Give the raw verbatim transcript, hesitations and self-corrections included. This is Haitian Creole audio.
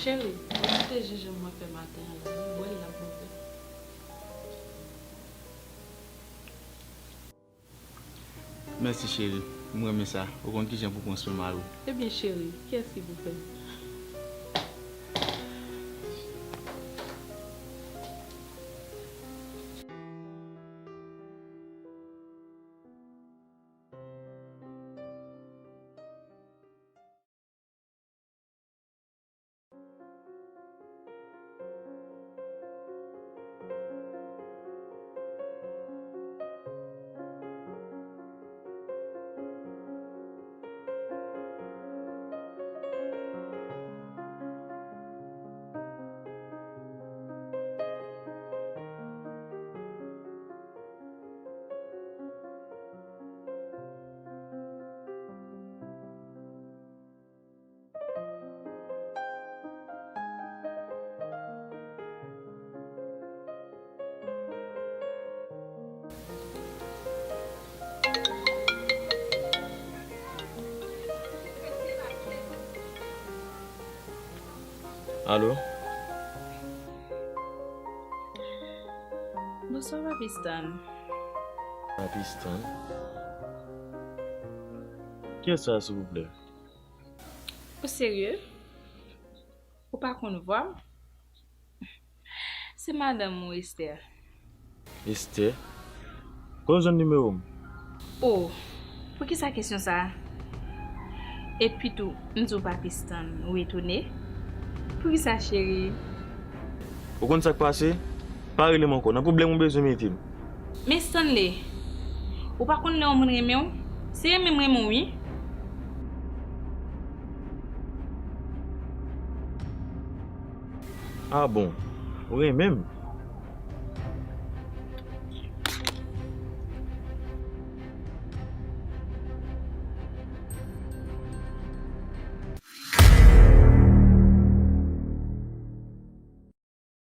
Cheri, ou kite jenjanm mwen fè maten an la, wi, bwè l l ap move. Mèsi, cheri. M renmen sa. Ou konn kijan pou pran swen mari w. Ebyen, cheri, kiyès ki pou fè l? Alo? Bonswa, Papi Stan. Papi Stan? Kiyès sa, silvouplè? Ou serye? Ou pa konn vwa m? Se madanm ou, Esther. Esther? Kote w jwenn nimewo m? Oh, poukisa kesyon sa a? Epi tou, m di w Papi Stan, ou etone? Poukisa, cheri? Ou konn sa k pase? Pa rele m ankò. Nan pwoblèm ou bezwen mete m. Men Stanley, ou pa konn lè yon moun renmen w? Se renmen m renmen w, wi. Ah bon, ou renmen m?